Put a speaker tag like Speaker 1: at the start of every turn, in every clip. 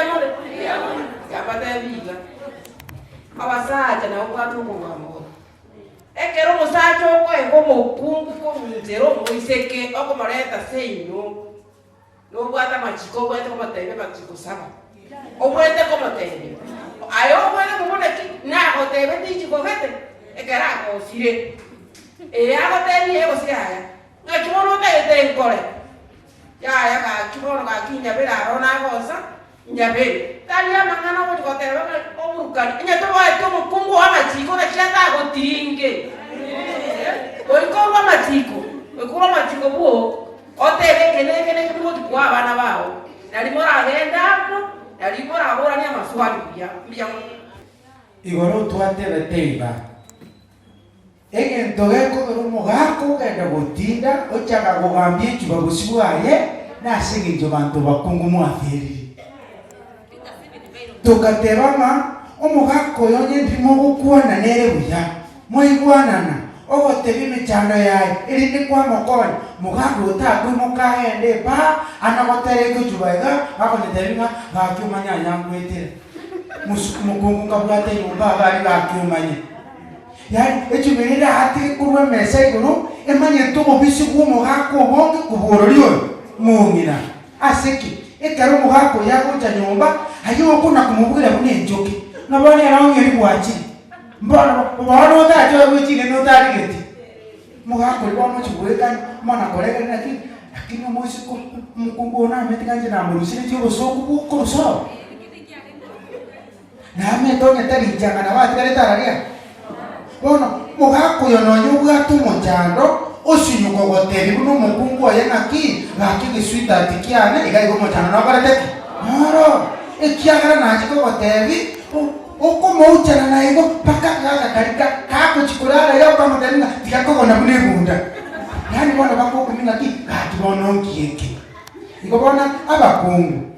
Speaker 1: Mbuya more? Yabatebi iga, Abasacha nabo bwate okobua amagoro. Ekero omosacha okoega omokungu kominchera omoiseke okomoreta seino, nobwate amachiko obwate komotebia amachiko saba. Obwate komotebia. Aye obwate kobuna ki? Nagotebeti richiko gete ekero agosire. Ee agotebie gose yaya. Ng'aki bono otagete nkore? Yaya gaki bono gaki nyabere aro nagosa, nyabere. Tari amang'ana ogochia goteba ng'a oborukani, onye toboeti omokungu oo amachiko naki atagotiringe. Goika orwe amachiko, goika orwe amachiko bwo, otebe eke na eke na eke buna ogochia koa abana bao, nari moragende amo, nari moraboranie amaswali buya. Mbuya mono.
Speaker 2: Igoro twatebete iga. Egento gekogera omogaka ogenda gotinda ochaka kogambia echuba bosio bwaye nase engencho banto bakungu mwaferire. Togateba ng'a omogaka oyo onye ndiri mogokwana nere buya, mwaigwanana, ogotebia emechando yaye erinde kwamokonya, mogaka oyo takoimoka agende ebaa ana gotereka echuba iga akonyetebia ng'a gaki omanye aya ngwetera. Mokungu nkabwate nyomba iga aria gaki omanye. Yaani echumiri eratige korwa emesa igoro emanyete obobisi bw'omogaka obonge kobua orori oyo mong'ina. Ase ki? Ekero omogaka oyo agocha nyomba, aye okona komobugera buna enchoki, ng'a bono ere ong'e rigwachire. Mbono bono otache oegwe ching'eni otarigeti. Omogaka oria bono ochia goekania, omwana koregera naki, lakini omoiseke omokungu oyo namanyete ng'a inche namoruseretie obosooku bw'okorwa sobo. Naamete onye tari inchanga nabo atigarete araria. Bono mogaka oyo nonya obwate omochando, osinywe kogotebia buna omokungu oye ng'aki, gaki egeswitati kiane iga igo omochando nokorete ki? Noro. Ekiagera nache kogotebia, okomouchana naigo mpaka akagaka karia ka kagochia korara iga okamotebia ng'a tiga kogona buna ebunda. Yaani bono bakokumia ng'aki, gaki bono nki eke? Igo bono abakungu.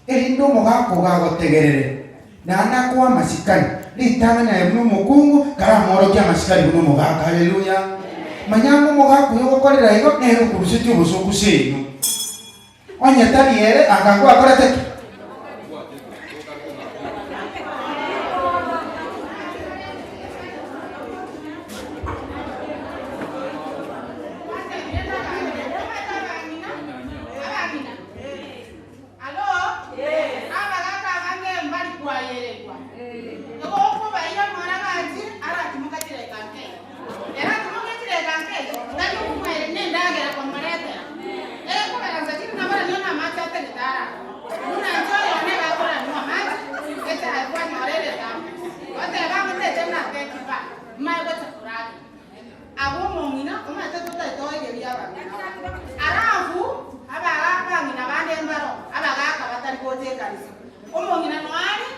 Speaker 2: Erinde omogaka ogo agotegerere, naende akoe amasikani, ritang'ani aye buna omokungu, karamworokie amasikani buna omogaka. Haleluya! Manya ng'a omogaka oyo ogokorera igo, nere okorusetie obosooku seino. Onye tari ere, anga ngwakorete ki?
Speaker 3: Alo, abagaka abange mbari kwayeregwa. Igo okobaira mwana ganchi aratimoka chireka nke. Eratimoke chireka nke, tari okomoereria nendagera komoretera. Egekogera nsa chiri nabaranywe namache atagete aranywe. Buna inche oyone iga akoranywa amache, echae kwanyora ere etambe. Oteba ng'a teche nateki ba, mae gocha koragera. Abwo omong'ina omanyete totaete oegeria abang'ina aba. Alafu abang'ina bande mbaro abagaka batari gocha ekanisa. Omong'ina noare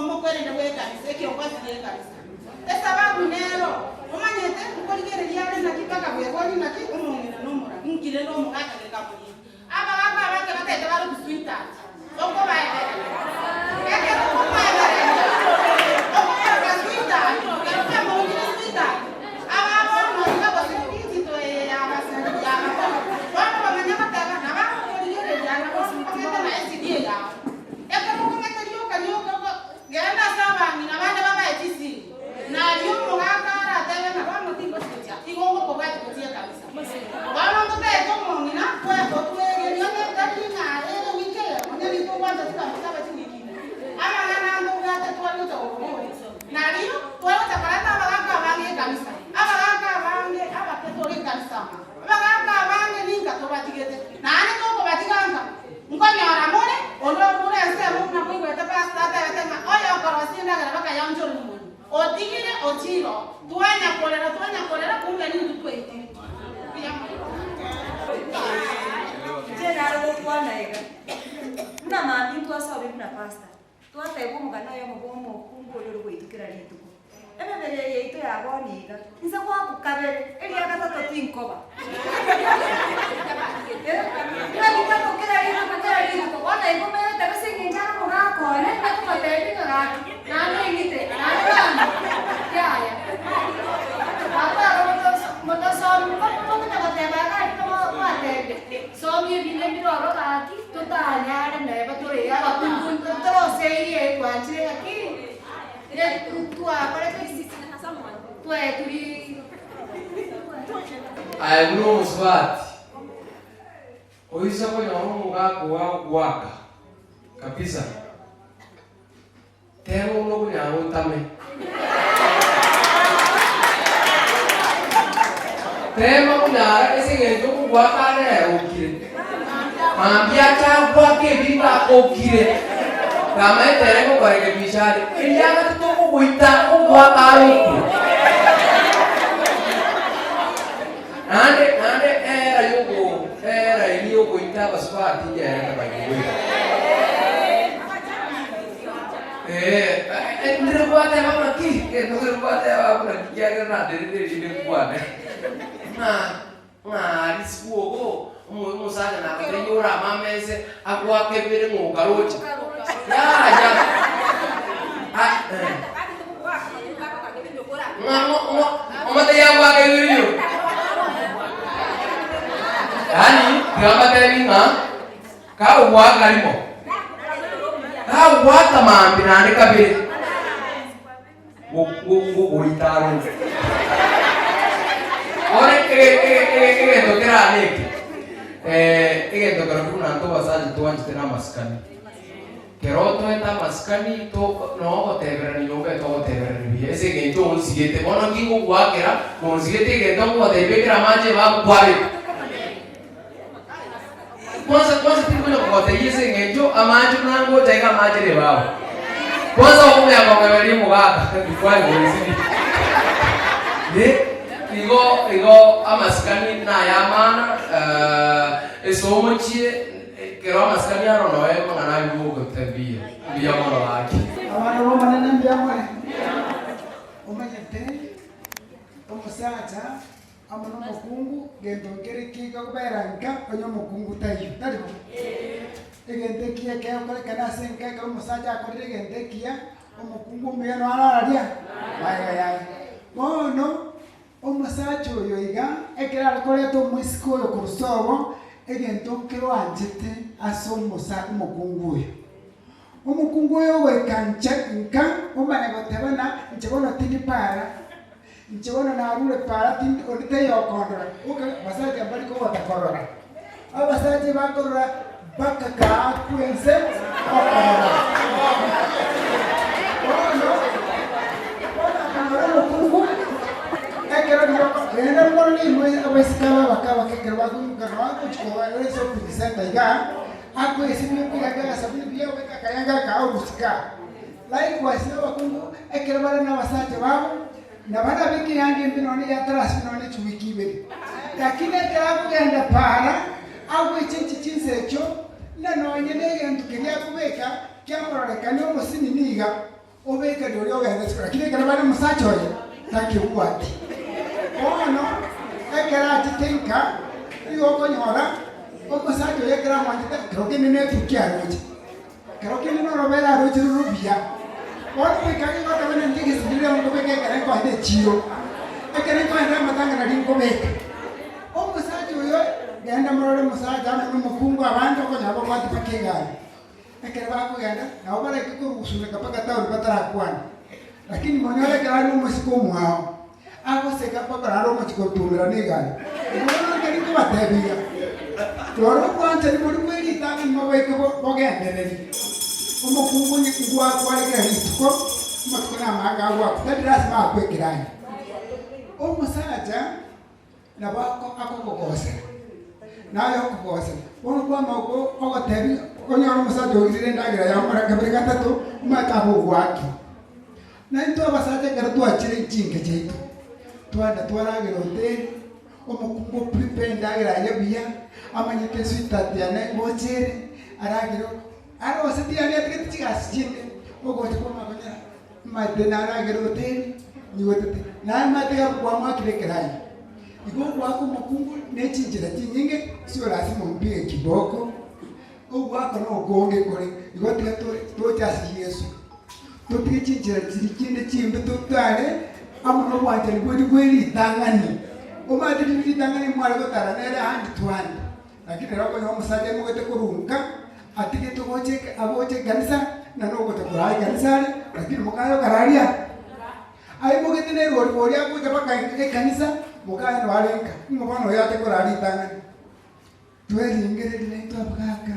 Speaker 3: omokwerende bw'ekanisa, ekiongozi gi'ekanisa. Esababu nero, omanyete nkorigereria are naki mpaka bweborie naki omong'ina nomora, nki rende omogaka gekamorina. Abagaka abange bataete bare goswitati, okobaebereria. Ekero okomoebereria, okomoroka sweetheart, ekero kwamorokire sweetheart, ababono iga gose digital eye yabasari yabakora. Bono bamanya goteba nabo agokorigereria nabo okong'ete na esidi eyao. Ekero okong'ete rioka rioka oko genda ase abang'ina bande babae chisimi, nario omogaka aratebe ng'a bono tingochigochia, igo ngokobwatia gochia ekanisa. Bono ntotaete omong'ina bw'egotwegeria onye tari ng'a ere wiki eyemo, onye nitogwancha chikanisa aba chiwiki ime. Amang'ana ande obwate tware gocha gokoboria. Nario twagocha koreta abagaka abange ekanisa, abagaka abange abake tore ekanisa amo. Abagaka abange ninka tobatigete, naende tokobatiga nka nkonyora more onde orure ensemo buna moigwete pastor atebete ng'a oyo okorosia endagera bakayaonchorwa omonwa. Otigire ochire oo. Twanya korera, twanya korera, kumbe nintwe twaitire. Mbuya mono.
Speaker 4: Inche nare gokwana iga, buna mambia ntwasobe buna pastor, twateba omogano oyomo bwa omokungu oria ore goitwa kera rituko. Emebere eye yaito ya bono iga, inse goakwa kabere, eria gatato tinkoba. Ng'aki tato kera rituko kera rituko, bono igo omanyete ase eng'encho are omogaka one, akomotebia ng'a gaki, naende oing'ite, naende bono, yaya. Abwo motosomi, mokonya goteba iga aria mwatebia, somia ebinto mbire ororo gaki, totige.
Speaker 5: totanyare neba tore iga abakungu toroseirie twachire ng'aki, ere twakorete ki? Twaeturi.
Speaker 6: Aye buna omosubati, oise konyora omogaka oo agogoaka kabisa, Teba buna okonyara otame. Tema konyara ase eng'encho okogoaka are ere okire. Mambia ache agoake ebinto akokire. Tamaete ere ngokorekebisha are. Eriagati tokogoita ogoaka are okure. Naende naende eera yogo eera eria yogoita abasubati nyaerete by the way. Ee, eh, ndire gwateba ng'aki, egento kere gwateba abwo naki kiagera naterire erinde nkwane. Ng'a ng'a aria sikuogo, omo omosacha nagotebi orame amese agoake bere ng'a okaroche. Yaya, ah eh. Ng'a ng'o ng'o omotebi agoake bere yo. Yaani, tiga mbatebi ng'a. Kagogoaka rimo, kagogoaka mambia naende kabere, ngogoita aroro. Bono egento kerane eke, egento kerokio buna intwe abasacha twanchete na amasikani. Kero otoete amasikani, noo ogoteberania nyomba eye togoteberania buya ase eng'encho onsigete. Bono nki ngogoakera, nonsigete egento ngogotebia bekera amache ebabu kwabeka. Kwanza kwanza tiri konya kogotebia ase eng'encho amache buna ngocha iga amache ne baba. Kwanza okomenya kong'eberia omogaka before goisibi. Eh, igo igo amasikani naya amana eh, ase omochie ekero amasikani aro noe amang'ana aywo gogotebia mbuya mono gaki.
Speaker 7: Abana b'Omonene mbuya more? Omanyete omosacha Amo nomokungu, gento nkere kegokobera nka onye omokungu taiyo, tari bo? Egento ekiya kegokorekana ase enka ekero omosacha akorire egento ekiya, omokungu omuya noyo arararia magega yaye. Bono, omosacha oyo iga, ekero are koreta omoiseke oyo korwa sobo, egento nkero anchete ase omosa omokungu oyo. Omokungu oyo ogoika nche nka, omanye goteba ng'a inche bono tindi para. Inche bono narure para, tindi onde taiyo okondora. Oka basacha mbari kogota korora. Abasacha ebakorora mpaka kaakwe ense okorora. Bono, bono akanyora omokungu, ekero riria oko rende bono nigo abaiseke aba abake abake ekero bakoimoka nabo agochi koba ore shopping center igaa, akoesibia okoyanga agasabuni buya obeka akayanga aka ogosika. Likewise nabakungu, ekero bare nabasacha babo, na barabeke eyanga embe nonya eyatarasibwa nonya ne chiwiki ibere. Lakini ekero akogenda para, agwechenchia chinsa echio, na nonya negento keria akobeka kiamororekania omosinini iga, obeka rirorio ogenda isiko. Lakini ekero bare nomosacha oye, takebwati. Bono ekero achete nka, nigo okonyora omosacha oye ekero amwanchete, kero kende netukia aroche. Kero kende norobere aroche rore obuya. Bono goika ang'e goteba ng'a ninche egesibiri rero nkobeka ekere nkoenda echiiro, ekere nkoenda amatanga nario nkobeka. Omosacha oyo, genda morore omosacha amo na omokungu abande okonyora babwate mpaka egari. Ekero bakogenda, nabo baraike korwa gosuneka mpaka town batarakwana. Lakini monyore ekero are nomosike omwao, agoseka mpaka naro omochie kotumera negari. Bono ekero nkobatebia iga, rora obwanchani boria bwe ritang'ani moboike bogendererie. Omokungu onye ngwakware kera rituko, amatuko namaange agwakwa, tari lasima akwe ekeranya. Omosacha nabo akogogosera, naye okogosera. Bono kwama ogotebi onyore omosacha oirire endagera yao mara kabere gatato, omanyete agogoakia. Naintwe abasacha ekero twachire chinka chiaito, twagenda twaragera hoteli, omokungu o prepare endagera yaye buya, amanyete esweetheart yane ngocha ere, aragere, aroseti yaani atigete chigasi chinde, ogocha kwamanya omanyete naragera hoteli, nyigotete, naye omanyete iga kwamwakire ekeranya. Igo ogoaka omokungu ne chinchera chinyinge, sio lazima ompige kiboko, ogoaka nokonge kore, igo tiga tore toche ase Yeso. Totige chinchera chiria chinde chimbe totare amo nobwanchani bwetu bwe ritang'ani. Omanyete riria ritang'ani mware gotara nere hand to hand, lakini rero okonyora omosacha aimogete korwa nka, Atigete gocha eke agocha ekanisa, na nogocha koraa ekanisa are, lakini mokaye okararia aimogete na erori boria agocha mpaka ekanisa, mokaye noo are nka, ng'o bono oyo ache koraa ritang'ani. Tweringereria naintwe abagaaka.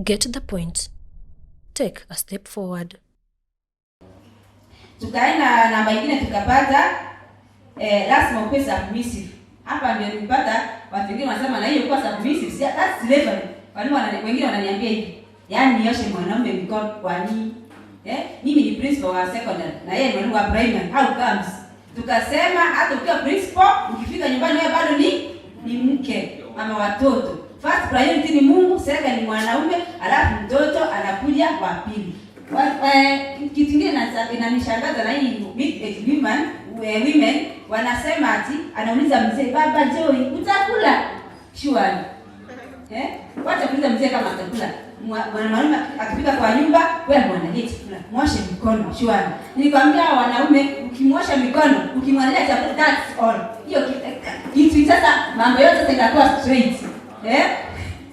Speaker 8: Get the point. Take a step forward.
Speaker 9: Tukaenda namba ingine tukapata eh, lazima ukuwe submissive. Hapa ndio nilipata watu wengine wanasema na hiyo kuwa submissive, si that's slavery. Walimu wanani, wengine wananiambia hivi, yaani nioshe mwanaume mikono kwa nini? Eh, mimi ni principal wa secondary na yeye ni mwalimu wa primary. How comes? Tukasema hata ukiwa principal ukifika nyumbani wewe bado ni ni mke ama watoto. First priority ni Mungu, second ni mwanaume, alafu mtoto anakuja wa pili. Eh, kitu kingine inanishangaza na hii mid age women, women wanasema ati anauliza mzee, baba Joy, utakula? Surely. Eh? Wacha kuuliza mzee kama atakula. Mwanaume akifika kwa nyumba, wewe mwangalie chakula, mwoshe mikono, surely. Nilikwambia wanaume ukimwosha mikono, ukimwandalia chakula that's all. Hiyo kitu sasa mambo yote sasa itakuwa straight. Eh?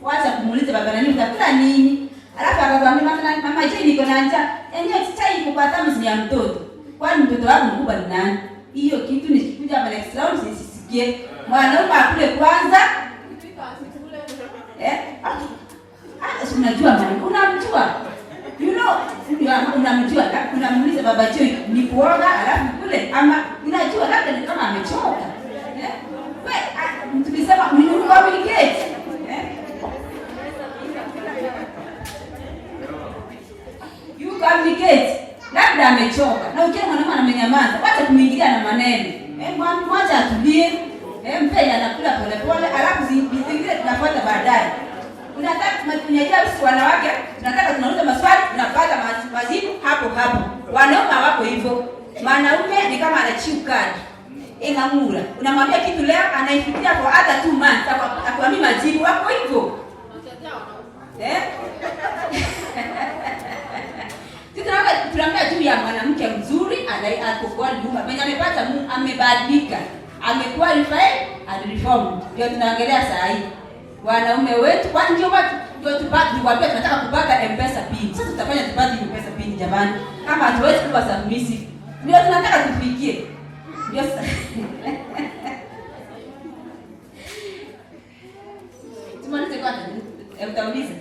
Speaker 9: Wacha kumuuliza baba nani utakula nini? Alafu akakwambia mama nani mama je niko na njaa. Enyewe chai iko kwa tamu ya mtoto. Kwani mtoto wangu mkubwa ni nani? Hiyo kitu nikikuja hapa next round sisikie. Mwanaume akule kwanza. Eh? Ah, si unajua mwana, unamjua. You know, unamjua, unamuuliza baba Joy ni kuoga alafu kule ama unajua labda ni kama amechoka. Eh? We, ah, tulisema ni communicate. Eh? You communicate. Labda amechoka. Na ukiona mwanaume anamenyamaza, wacha kumuingilia na maneno. Eh, mwacha atulie. Eh, mpe anakula pole pole, alafu zingine tunafuata baadaye. Unataka tunajua sisi wanawake tunataka tunauliza maswali tunapata majibu hapo hapo. Wanaume hawako hivyo. Mwanaume ni kama ana chew card. Ingamura. Unamwambia kitu leo anaifikiria kwa hata 2 months akwambia majibu wako hivyo. Eh? Sisi tunaongea juu ya mwanamke mzuri anayekokoa nyumba. Mwenye amepata Mungu amebadilika. Amequalify and reformed. Ndio tunaongelea saa hii. Wanaume wetu kwani ndio watu ndio tupate nikwambia tunataka kupata M-Pesa pin. Sasa tutafanya tupate M-Pesa pin jamani. Kama hatuwezi kuwa submissive. Ndio tunataka tufikie. Ndio Tumalize kwanza. Utauliza.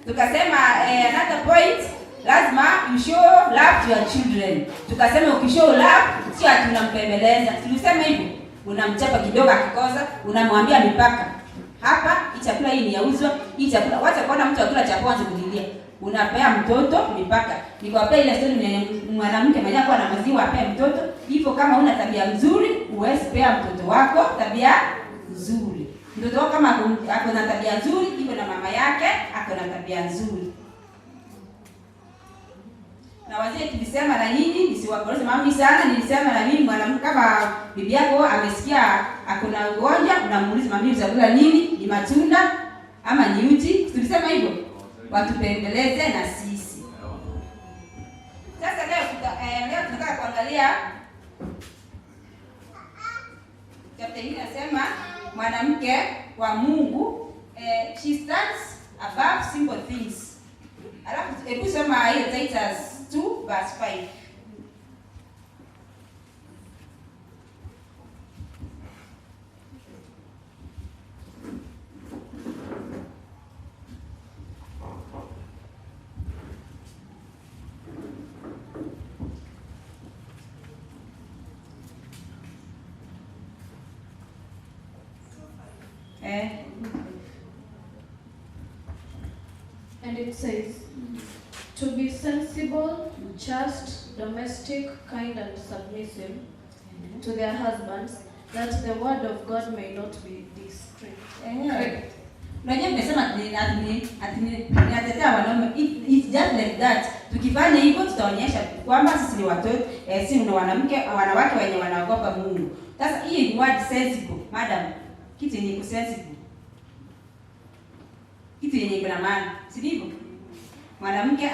Speaker 9: Tukasema another point lazima you show love to your children. Tukasema ukishow love sio ati unampembeleza. Tulisema hivyo. Unamchapa kidogo akikosa, unamwambia mipaka. Hapa hii chakula hii ni yauzwa, hii chakula wacha kuona mtu akila chakula anze kulilia. Unapea mtoto mipaka. Nikwambia ile story ni mwanamke mwenye kwa na maziwa apea mtoto. Hivyo kama una tabia nzuri, huwezi pea mtoto wako tabia nzuri. Mtoto wako kama ako na tabia nzuri, hivyo na mama yake ako na tabia nzuri. Na wazee tulisema na nyinyi nisiwakoroze mami sana, nilisema na mimi mwanamke kama bibi yako amesikia ako na ugonjwa, unamuuliza mami utakula nini? Ni matunda ama ni uji? Tulisema hivyo. Watupendeleze na sisi. Sasa leo tunataka kuangalia chapter hii inasema mwanamke wa Mungu, she stands above simple things. Alafu hebu soma hiyo Titus 2 verse 5.
Speaker 10: And it says, to be sensible, chaste, domestic, kind, and submissive to their husbands, that the word of God may not be discredited.
Speaker 9: Unajua nimesema ninatetea wanaume. It's just like that. Tukifanya hivyo tutaonyesha kwamba sisi ni watoto, si ni wanawake wenye wanaogopa Mungu. Sasa hii ni word sensible, madam. Kitu yenye iko sensible. Kitu yenye iko na maana, si ndivyo? Mwanamke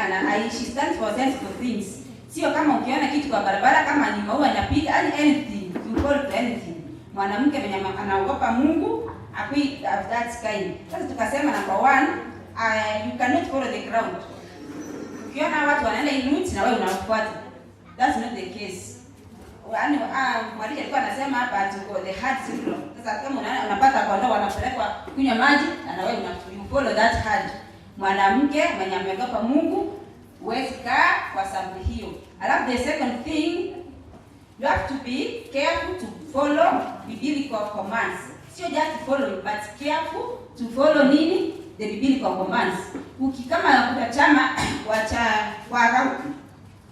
Speaker 9: she stands for sensible things. Sio kama ukiona kitu kwa barabara kama ni maua yanapita, yani anything, you call it anything. Mwanamke mwenye anaogopa Mungu akui of that kind. Sasa tukasema number one, you cannot follow the crowd. Ukiona watu wanaenda hii route na wewe unafuata. That's not the case. Yaani mwalimu alikuwa anasema hapa tuko the herd syndrome. Sasa kama unapata kondoo wanapelekwa kunywa maji na wewe you follow that herd. Mwanamke mwenye ameogopa Mungu huwezi kaa kwa sababu hiyo. Alafu the second thing, you have to be careful to follow biblical commands. Sio just follow but careful to follow nini? The biblical commands. Uki kama kuna chama wacha wa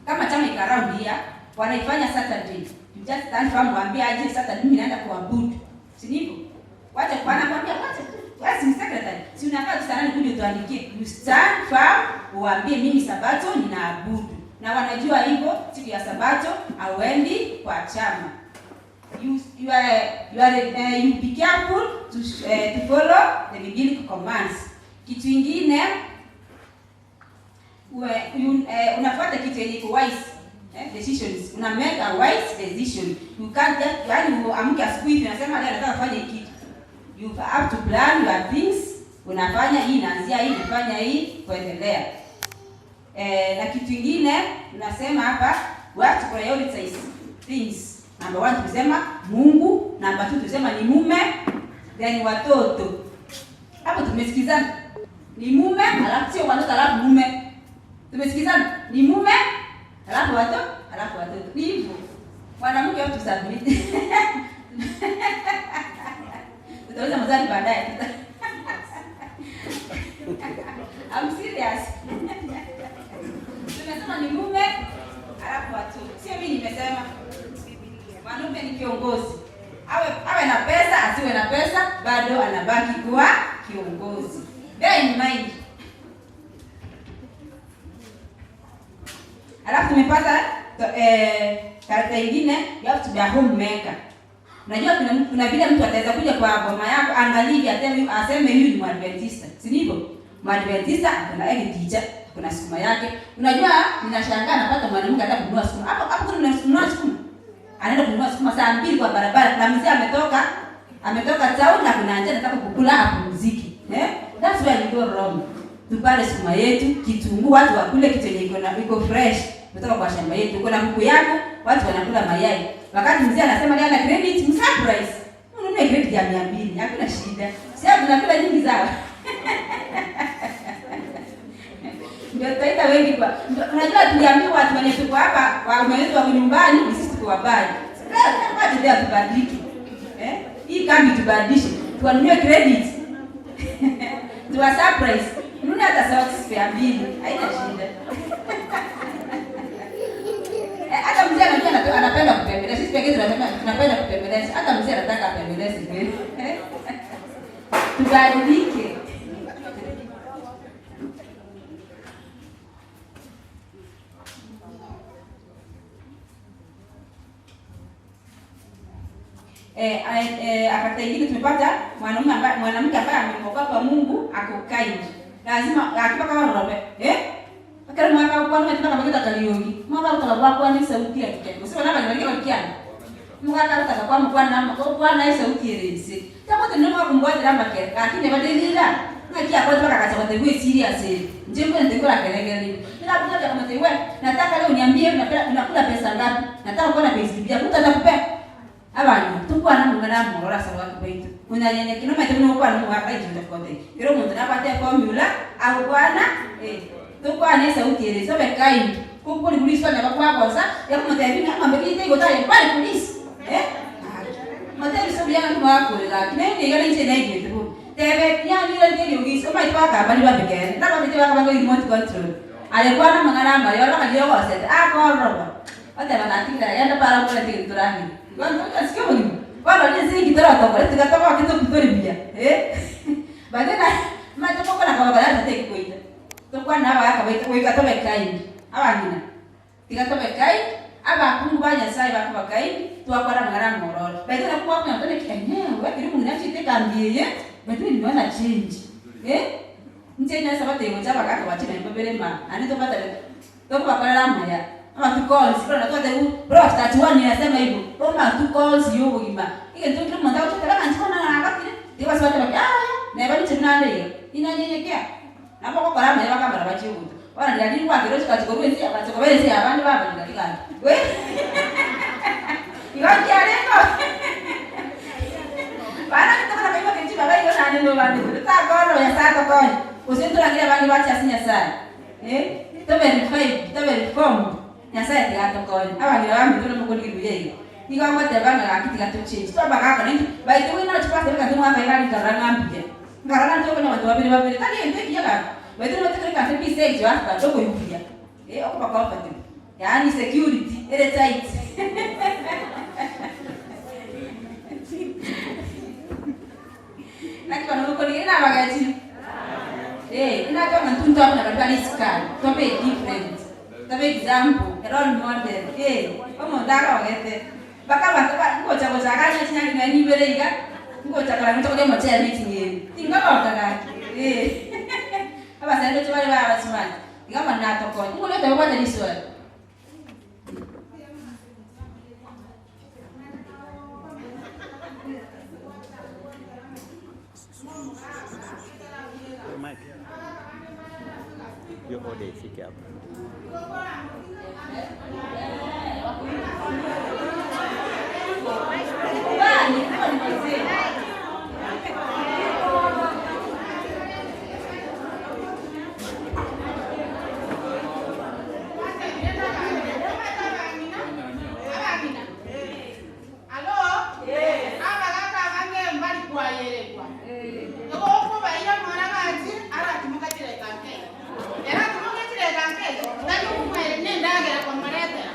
Speaker 9: kama chama iko around here wanaifanya Saturday. You just stand firm waambie aje Saturday mimi naenda kuabudu. Si ndivyo? Wacha kwa anakuambia wacha tu. Wewe si secretary. Si unakaa tu sana kuja tuandikie. You stand firm uambie mimi Sabato ninaabudu. Na wanajua hivyo siku ya Sabato hauendi kwa chama. You be careful to follow the biblical commands. Kitu ingine unafuata kitu yenye iko wise decisions. Una make a wise decision. You can't just, yani uamke asubuhi hivi unasema leo nataka kufanya hiki kitu. You have to plan your things. Unafanya hii, inaanzia hii, unafanya hii kuendelea. Na kitu kingine tunasema hapa we have to prioritize things. Number 1 tulisema Mungu, number 2 tulisema ni mume, then watoto. Hapo tumesikizana. Ni mume, alafu sio watoto alafu mume. Tumesikizana? Ni mume, alafu watoto, alafu watoto. Ni hivyo. Mwanamke wetu submit. Tutauliza maswali baadaye. I'm serious. Tumesema ni mume alafu watoto. Sio mimi nimesema. Mwanaume ni kiongozi. Awe na pesa, asiwe na pesa, bado anabaki kuwa kiongozi. Bear in mind. Alafu tumepata karakta nyingine, you have to be a homemaker. Unajua kuna vile mtu ataweza kuja kwa boma yako angalie hivi aseme huyu ni Mwadventista. Si ndivyo? Mwadventista kuna yake teacher, kuna sukuma yake. Unajua ninashangaa napata mwanamke anataka kununua sukuma. Hapo hapo kuna kununua sukuma. Anaenda kununua sukuma saa 2 kwa barabara na mzee ametoka town na kuna njaa anataka kukula apumzike. That's where we go wrong. Tupande sukuma yetu, kitunguu watu wakule kitu yenye iko fresh. Kutoka kwa shamba yetu. Uko na kuku yako, watu wanakula mayai. Wakati mzee anasema leo ana credit, msurprise. Ununue credit ya 200, hakuna shida. Sasa tunakula nyingi zao. Ndio tutaita wengi kwa. Unajua tuliambiwa watu wenye tuko hapa, waume wetu wa nyumbani, ni sisi tuko wabaya. Sasa leo tubadilike. Hii kambi tubadilishe. Tuwanunue credit. Tuwa surprise. Nunua hata socks ya 2, haina shida. Hata mzee anajua anapenda kutembelea. Sisi pekee tunapenda kutembelea. Hata mzee anataka atembelee siku hiyo. Tubadilike. Akati ingine tumepata mwanamke ambaye amemwogopa Mungu ako kind. Lazima akipa kama robe. Akara mwaka kwa nini tunataka kwenda Kariuki? Mwaka utaka kwa ni sauti ya kike. Usema naba ni kwa kiana. Mwaka utaka kwa mkwa na kwa kwa na sauti ile. Kama tena mwaka kumgoja lamba kile. Lakini badilila. Na kia kwa tunataka kaza kwa wewe serious. Nje mbona ndio kwa kelele. Nila bila kama wewe nataka leo uniambie unakula pesa ngapi? Nataka kuona pesa yako. Mtu atakupea. Abantu tukwana mungana murora sawa kwetu. Unanyanya kinoma tena kwa nungu hapa hizo ndakote. Pero muntu napate formula akwana tukwana sauti ile sobe kind. Kukuri polisi na bakwa kwanza ya kumtebi na mambe kite iko tayari pale polisi. Matebi sobe ya nungu wako la. Kinene yale nje na hiyo tu. Tebe ya ni ile ndio yogi so mai paka bali ba bigere. Na ba bigere ba remote control. Alikuwa na mangana mali wala kajiyo kwa sasa. Ah kwa roba. Wate banatinga yenda para kwa tinga turani. Kwanza ukasikia mwalimu. Bwana ni sisi kitara kwa tukatoka kitu kutori bia. Baadaye na matoko kwa kama bala take kuita. Tokwa na ba ka baita kuika tobe kai. Aba nina. Tika tobe kai aba kungu ba Nyasaye ba kuba kai tuakwara ngara ngororo. Baadaye na kwa kwa ndone kenye we kiri mungu nachi teka mbiye. Baadaye nimeona change. Nje na sabate ngo chaba kaka wachina mbere ma. Ani topata tokwa kwa la maya. Amatuko onsi, bono twatebigwa Proverbs 31 inasema hivyo, amatuko onsi y'obogima, egento kera omonto agocha goteba ng'a inche bono nagotire, tiga base bateba ki yaya, neba ninche buna ande iga, inanyenyekea. Nabo ogokora amaya bakamara bachie gotwa. Bono riria riria kwakera ochia korwa ense bagacha kobera ense y'abande baba riria gaki. Wee igo nkiarengeo Bana rituko nakaimokia chibaba igo naende nobande tore takora Nyasaye atokonye, gose ntorangere abange bache ase Nyasaye. Eh, tobe revived, tobe reformed, Nyasaye tiga atokonye. Abang'ina baminto buna mokorigia buya iga, nigo ngoteba ng'a gaki tiga tochange, tobe abagaka naintwe, by the way naroche pastor beka ntomwaka iga arinkarora ng'a mbuya. Nkarora ng'a ntokonya abanto babere babere, tari egento ekiya gaki. By the way nigo totegerete ase peace age your husband okoigwa buya, eh, okoba comfortable, yaani security ere tight. Naki bono mokorigereria nabagechiri? Eh, inatwanga intwe ntwabe na baria bare isiko aria, tobe different, tobe example, a role model, eh, omonto arogete, mpaka abanto ba ngocha gochaka anye chinyangi nonya nibere iga, ngocha korora ngocha koria omochere ne ching'eni, tinkogoka gaki, eh abasae ndoche bare ba smart, iga bono natokonye, ng'o oria otabwate riswali?
Speaker 11: Hiyo order ifike hapa.
Speaker 3: Alo, abagaka abange mbari kwayeregwa. Igo okobaira mwana gachire aratimoka chireka nke. Eratimoke chireka nke, tari okomoereria nendagera komoretera.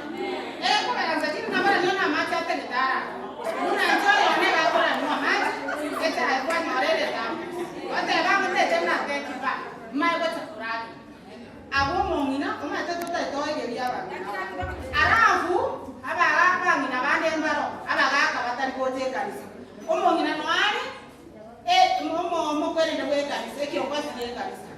Speaker 3: Egekogera nsa chire nabaranywe namache atagete aranywe. Buna inche oyone iga akoranywa amache, echae kwanyora ere etamu. Oteba ng'a teche buna tekiba, mmae gocha koragera. Abwo omong'ina omanyete totaete oegerie abang'ina aba. Alafu abang'ina bande mbaro abagaka batari gocha ekanisa. Omong'ina noare omokwerende bw'ekanisa, ekiongosi gi'ekanisa.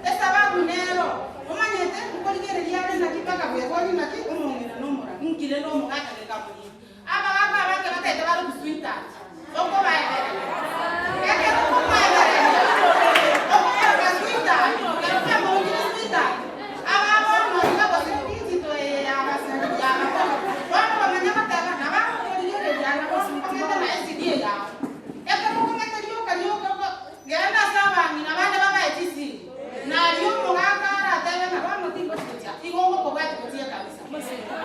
Speaker 3: Esababu nero, omanyete nkorigereria are naki mpaka bweborie naki omong'ina nomorabia, nki rende omogaka gekamorina. Abagaaka abange bataete bare obosweetheart, okobaebereria. Ekero okomoebereria, okomoroka sweetheart, ekero kwamorokire sweetheart, ababono iga gose digital eye yabasani yabakora. Bono bamanya goteba, nabo agokorigereria nabo okong'ete naye CD yao. Ekero okong'ete rioka rioka oko genda ase abang'ina bande babae chisiri, nario omogaka aratebe ng'a bono tingochi gochia, igo ngokobwatia gochia ekanisa.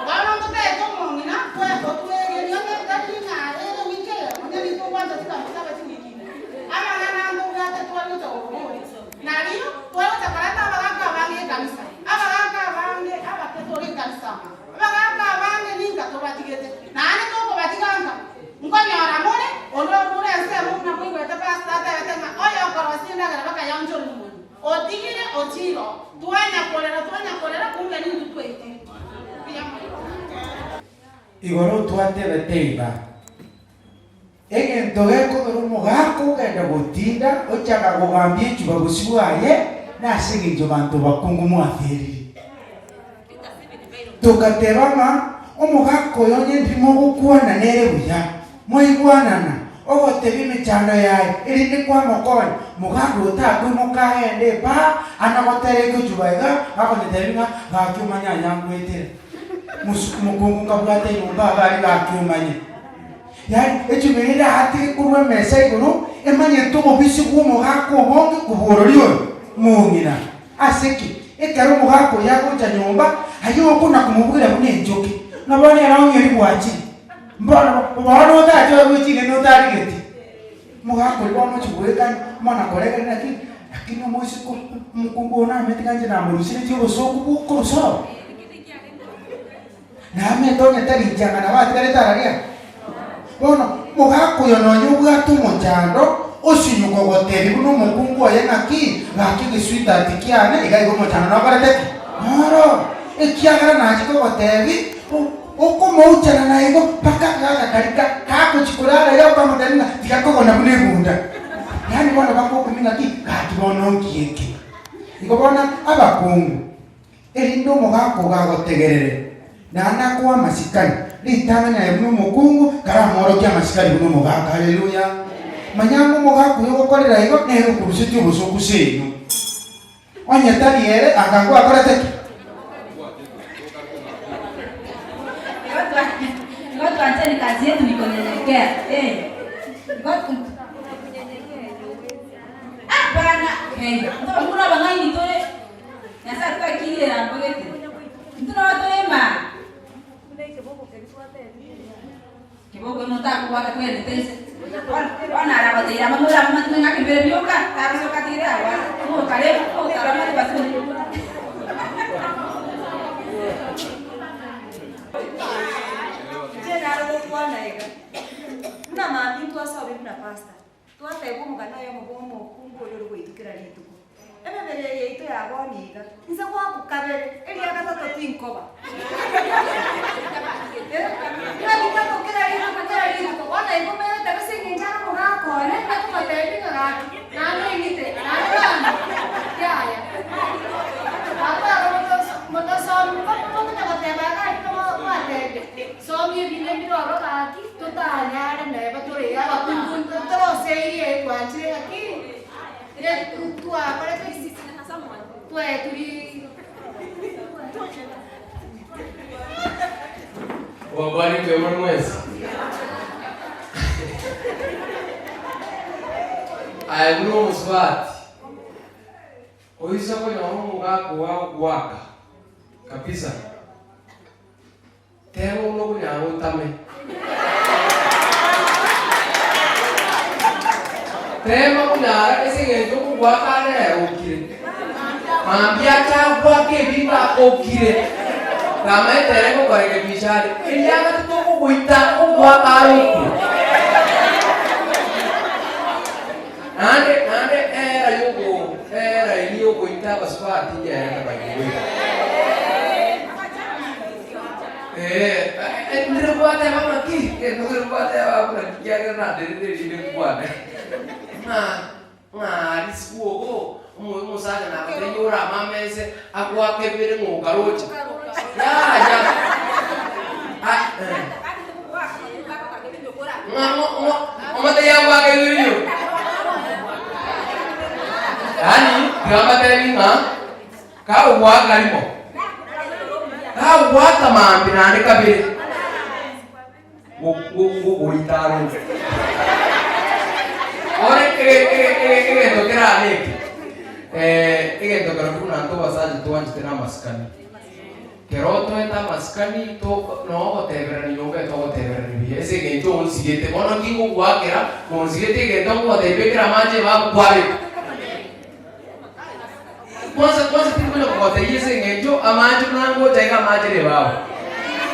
Speaker 3: Bono ntotaete omong'ina otwegerie onye tari ng'a ere wiki eyemo, onye nitogwancha chikanisa aba chiwiki ime. Amang'ana ande obwate tware gocha gokoboria. Nario twagocha koreta abagaka abange ekanisa, abagaka abange abake tore ekanisa amo. Abagaka abange ninka tobatigete, naende tokobatiga nka nkonyora more onde orure ensemo buna moigwete pastor atebete ng'a oyokorosia endagera bakayaonchorwa omonwa. Otigire ochire oo. Twanya korera, twanya korera, kumbe nintwe twaitire. Mbuya mono.
Speaker 2: Igoro twatebete iga, Egento gekogera omogaka ogenda gotinda ochaka kogambia echuba bosio bwaye, nase engencho banto bakungu mwaferiri. Togateba ng'a omogaka oyo onye ndiri mogokwana nere buya, mwaigwanana, ogotebia emechando yaye, erinde kwamokonya, mogaka oyo takoimoka agende ebaa, ana gotera egochuba iga, akonyetebi ng'a gaki omanye ayangwetera. Mosu mokungu nkabwate enyomba iga aria gaki omanye. Yaani echuba eria eratige korwa emesa igoro, emanyete obobisi bw'omogaka obonge kobua ororia oyo, mong'ina. Ase ki? Ekero omogaka oyo agocha nyomba, aye okona-komobwera buna enchoki, ng'a bono ere ong'e rigwachire. Mbono bono otache oegwe ching'eni otarigeti. Omogaka oria bono ochia goekania, omwana koregereria naki, lakini omoiseke omokungu oyo namanyete ng'a inche namoruseretie obosooku bwa okorosoro. Namanyete onye tari inche anga nabo atigarete araria. Bono omogaka oyo nonya obwate omochando, osinywe kogotebia buna omokungu oye ng'aki, gaki egesweetheart kiane, iga igo omochando nokorete ki? Noro. Ekiagera nachia kogotebia, okomouchana naigo mpaka akagaka karia ka kagochia korara iga okamotebia ng'a tiga kogona buna ebunda. Yaani bono bagokumia ng'aki, gaki bono nki eke? Igo bono abakungu, erinde omogaka ogo agotegerere. Naende akoa amasikani, ritang'ani aye buna omokungu, karamworokie amasikani buna omogaka. Haleluya! Manya ng'a omogaka oyo ogokorera igo, nere okorusetie obosoku seino. Onye tari ere, anga ngwakorete ki?
Speaker 9: Igo twanchani kazi yetu ni kunyenyekea. Eh. Igo Hapana. Hey. Muna abang'aini tore. Nyasaye twakirire rambogete. Intwe nabo tore ma. Kiboko omonto akobwata kwerete inse. Bono aragoteire amamura amo matime ng'ake mbere bioka, tagosoka atigere agwata. Omokare otaramate basibwe.
Speaker 4: Inche nare gokwana iga, buna mambia ntwasobe buna pastor, Twatebwa omogano oyomo bw'omokungu oria ore goitukera rituko, Emebere eye yaito ya bono iga, inse goakwa kabere, eria gatato tinkoba. Ng'a bitato kera rituko kera rituko, bono aigomete ase eng'encho are omogaka one, akomotebia ng'a gaki, naende oing'ite, naende bono, yaya. Motosomi, mokonya goteba iga aria mwatebia. Somia ebinto ebire ororo gaki, totanyare neba tore abakungu toroseirie twanchire gaki, twakorete ki? Twaeturi.
Speaker 6: Obakwanie mbuya more mwensi. Aye buna omosubati, oise konyora omogaka oo agogoaka kabisa. Teba buna okonyara otame. Tema konyara ase eng'encho okogoaka are ere okire. Mambia ache agoake ebinto akokire. Namaete ere ngokorekebisha are. Eria gatato okogoita ogoaka are okire. Naende naende eera yogo eera eria yogoita abasubati nyaerete by the way. Ee, eh, ndire gwateba ng'aki, egento kere gwateba abwo naki kiagera naderire erinde nkwane. Ng'a ng'a risiku ogo, omo omosacha nagotebi orame amese agoakebere ng'a okaroche. Yaya, ah eh. Ng'a ng'o ng'o omotebi agoakeire riyo. Yaani tiga mbatebi ng'a kagogoaka rimo, kagogoaka mambia naende kabere, go- go- gogoita are. Bono ege- ege- ege- egento kerane eke, egento kerokio buna intwe abasacha twanchete na amasikani. Kero otoete amasikani, to noo ogoteberania nyomba eye togoteberania buya ase eng'encho onsigete. Bono ki ngogoakera, monsigete egento ngogotebia bekera amache ebabu kwabeka. Kwanza kwanza tindi konya kogotebia ase eng'encho amache buna ngocha iga amache na ebabu.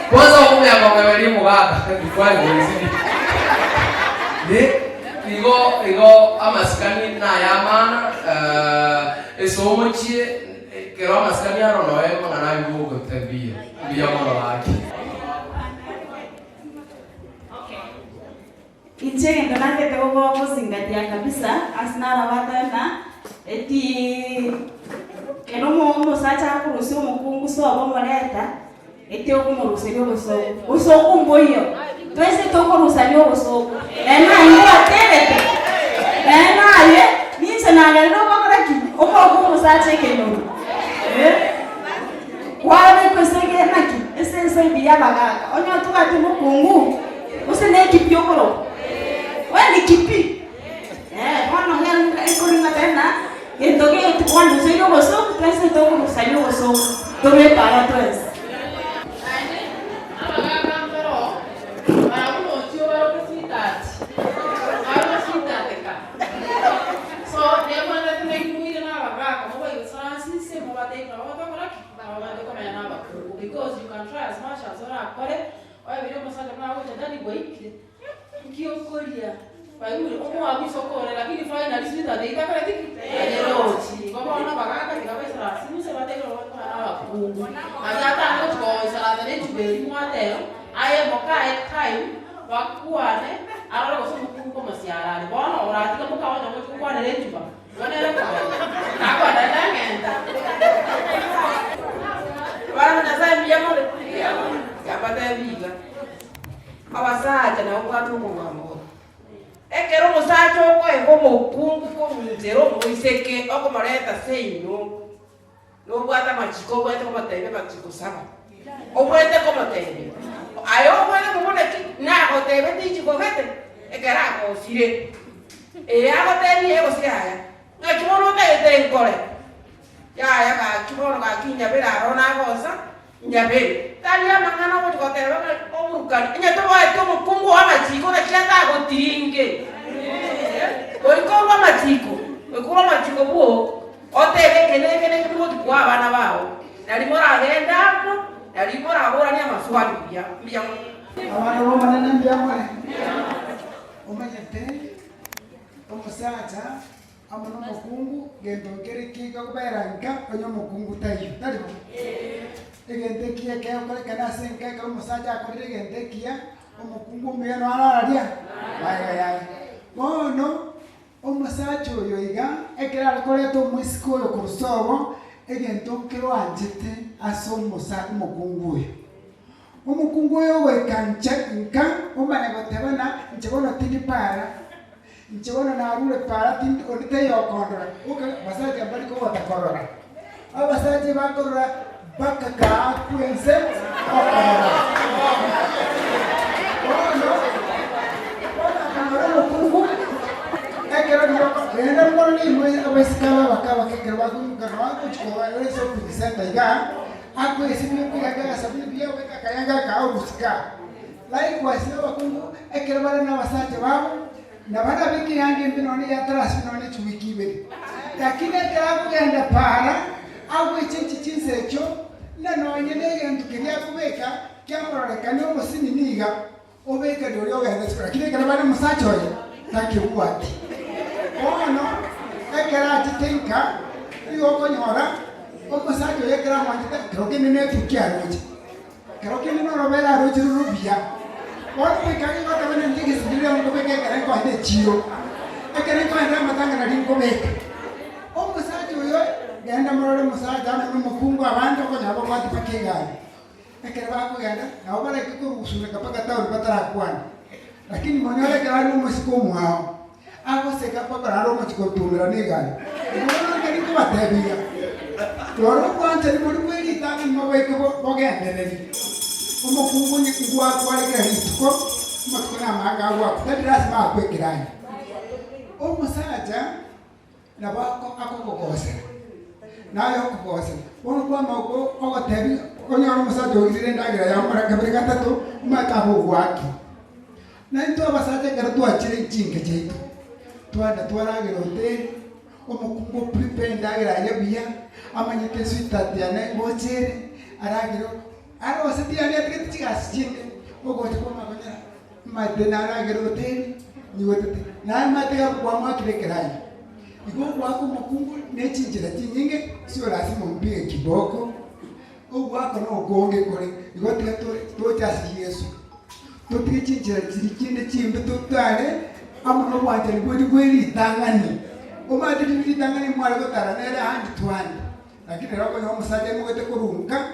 Speaker 6: Kwanza okomanya kong'eberia omogaka before goesibi. Eh, igo igo amasikani naya amana ase omochie. Ekero amasikani aro noe amang'ana ayio gogotebia, mbuya mono gaki.
Speaker 12: Inche egento nantete gogozingatia kabisa ase narabata ng'a eti ekero omosacha akorusia omokungu sobo omoreta, eti okomoruseria obosoku. Bosoku mboiyo, twensi tokorusania obosoku. Naende naye ngwatebete, naende naye ninche nagerire ogokora ki? Okoa omosacha ekenyoru eh, kwabekwa ase ege naki? Ase eside ya abagaka. Onye otobwati omokungu, gose na ekipi okorokwa, we ni kipi? Eh, bono ng'a ekorina tena, gento gento kwanduseire obosoku, twensi tokorusania obosoku, tobe para twensi.
Speaker 13: Naende abagaaka mbaro barabwo nochio baroke sweetheart, baroke sweetheart ka. So nebwenerete nainwe na abagaaka mobaikaranse inse mobatebie nabo batokora ki? Nabo bande komenya na abakungu because you can try as much as orakore, oebire omosacha buna agocha daddy gwaikire, nki okoria? Kwaigure? Omoabisa okore lakini finally sweetheart eyio takoreti ki? Tayerochi. Igo bono abagaaka tiga baisaranse inse batebie nabo batokora na abakungu. Ase atange gochia goisaransa na echuba eria mwateba, aye mokae time, bakwane, arore gose omokungu komosiara are. Bono oratiga mokae onye gochia gokwanera echuba, igo nere koenda. Nakwana naende ang'enta.
Speaker 1: Abana ba Nyasaye mbuya more? obwate okobua amagoro. Ekero omosacha okoega omokungu kominchera omoiseke okomoreta seino, nobwate amachiko obwate komotebia amachiko saba. Obwate komotebia, aye obwate kobuna ki? Nagotebeti richiko gete ekero agosire. Ee agotebie gose yaya, ng'aki bono otagete nkore? Yaya gaki bono gaki nyabere aro nagosa, nyabere. Tari amang'ana ogochia goteba ng'a oborukani, onye toboeti omokungu oo amachiko naki atagotiringe. Goika orwe amachiko, goika orwe amachiko bwoo, otebe eke na eke na eke bigochi koa abana bao, nari moragende amo, nari moraboranie amaswali buya. Mbuya mono.
Speaker 7: Abana b'Omonene mbuya more? Omanyete omosacha Amo nomokungu, gento nkere kegokobera nka onye omokungu taiyo, tari bo? Egento ekiya kegokorekana ase enka ekero omosacha akorire egento ekiya, omokungu omuya noyo arararia magega yaye. Bono, omosacha oyo iga, ekero are koreta omoiseke oyo korwa sobo, egento nkere oanchete ase omosa omokungu oyo. Omokungu oyo ogoika nche nka, omanye goteba ng'a inche bono tindi para. Inche bono narure para tindi onde taiyo okondora. Oka basacha mbari kogota korora. Abasacha ebakorora mpaka kaakwe ense okorora. Bono, bono akanyora omokungu ekero riria rende bono nigo abaiseke aba abake abake ekero bakoimoka nabo agochi koba ore shopping center igaa, akoesibia okoyaka agasabuni buya obeka akarenga aka ogosika. Likewise nabakungu, ekero bare nabasacha babo, na barabeke eanga embe nonya eyatarasibwe nonya ne chiwiki ibere. Lakini ekero akogenda para, agwechenchia chinsa echio, na nonya negento keria akobeka kiamororekania omosini niga obeka rirorio ogenda isiko. Lakini ekero bare nomosacha oye, takebwati. Bono ekero achete nka, nigo okonyora omosacha oye ekero amwanchete, kero kende netuki aroche. Kero kende norobere aroche rore obuya. Bono goika nigo otebe nende egesibiri rero nkobeka ekero nkoenda echiiro, ekero nkoenda amatanga nario nkobeka. Omosacha oyo, genda morore omosacha amo nomokungu abande okonyora babwate mpaka egari. Ekero bakogenda, nabo baraike korwa gosuneka mpaka town batarakwana. Lakini monyore ekero are nomosike omwao, agoseka mpaka orare omochie kotumera negari. Igo bono nkeri nkobatebia iga, rora obwanchani boria bwe ritang'ani mobaike bogendererie. Omokungu onye ngwakware kera rituko, amatuko namaange agwakwa, tari lasima akwe ekeranya. Omosacha nabo akokogosera, naye okogosera. Bono kwama ogotebia onyore omosacha oirire endagera yao mara kabere gatato, omanyete abe ogwaki. Naintwe abasacha ekero twachire chinka chiaito, twaenda twaragera hoteli, omokungu o prepare endagera aye buya, amanyete esweetheart yane ngocha ere, aragere, aroseti yaani atigete chigasi chinde, ogocha kwamanya konyora Omanyete naragere hoteli, nyigotete, naye omanyete iga kwamwakire ekeranya. Igo ogoaka omokungu ne chinchera chinyinge, sio lasima ompige kiboko, ogoaka nokonge kore, igo tiga tore toche ase Yeso. Totige chinchera chiria chinde chimbe totare amo nobwanchani bwetu bwe ritang'ani. Omanyete riria ritang'ani mware gotara nere hand to hand, Lakini ere okonyora omosacha aimogete korwa nka,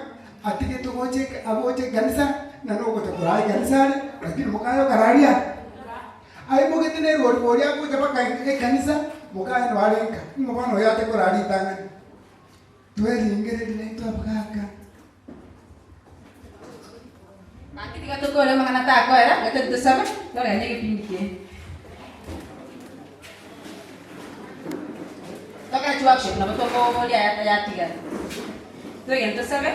Speaker 7: atigete gocha agocha ekanisa, na nogocha koraa ekanisa are, lakini mokaye okararia aimogete na erori boria agocha mpaka ekanisa, mokaye noo are nka, ng'o bono oyo ache koraa ritang'ani. Tweringereria naintwe abagaka.
Speaker 9: Naki tiga tokore amang'ana takoera, gete tosabe, torende egepindi kiaito. Tokore chiworkshop nabo tokoboria aya ayatigara. Twegene tosabe,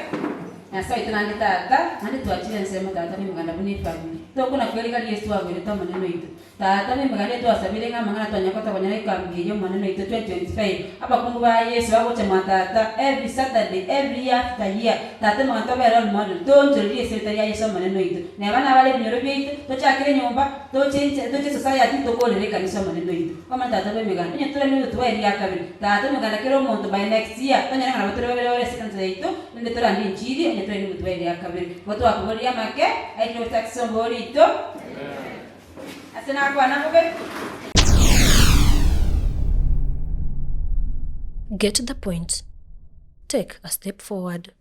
Speaker 9: Nyasae oito naende Tata, naende twachire ensemo Tata na emeganda buna efamiri. Tokona kwerigaria Yeso twagwerete Omonene oito. Tata bw'emeganda etwasabire ng'a amang'ana twanyare gotogonyera ekambi eye Omonene oito 2025 abakungu ba Yeso bagocha mwa Tata every Saturday every year after year Tata emeganda tobe role model toonchorerie ase erieta ria Yeso Omonene oito neba nabare ebinyoro biaito tochakere nyomba toche inche toche society tokorere ekanisa Omonene oito omanye Tata bw'emeganda onye tore nogotuba eria kabere Tata emeganda kera omonto by next year tonyare ng'a nabo tore babere bare ase ekanisa yaito rende torande enchiri onye tore nogotuba eria kabere igo twakoboririe amake aye tochakise ombori oito. Ase nakwana bobe.
Speaker 8: Get the point. Take a step forward.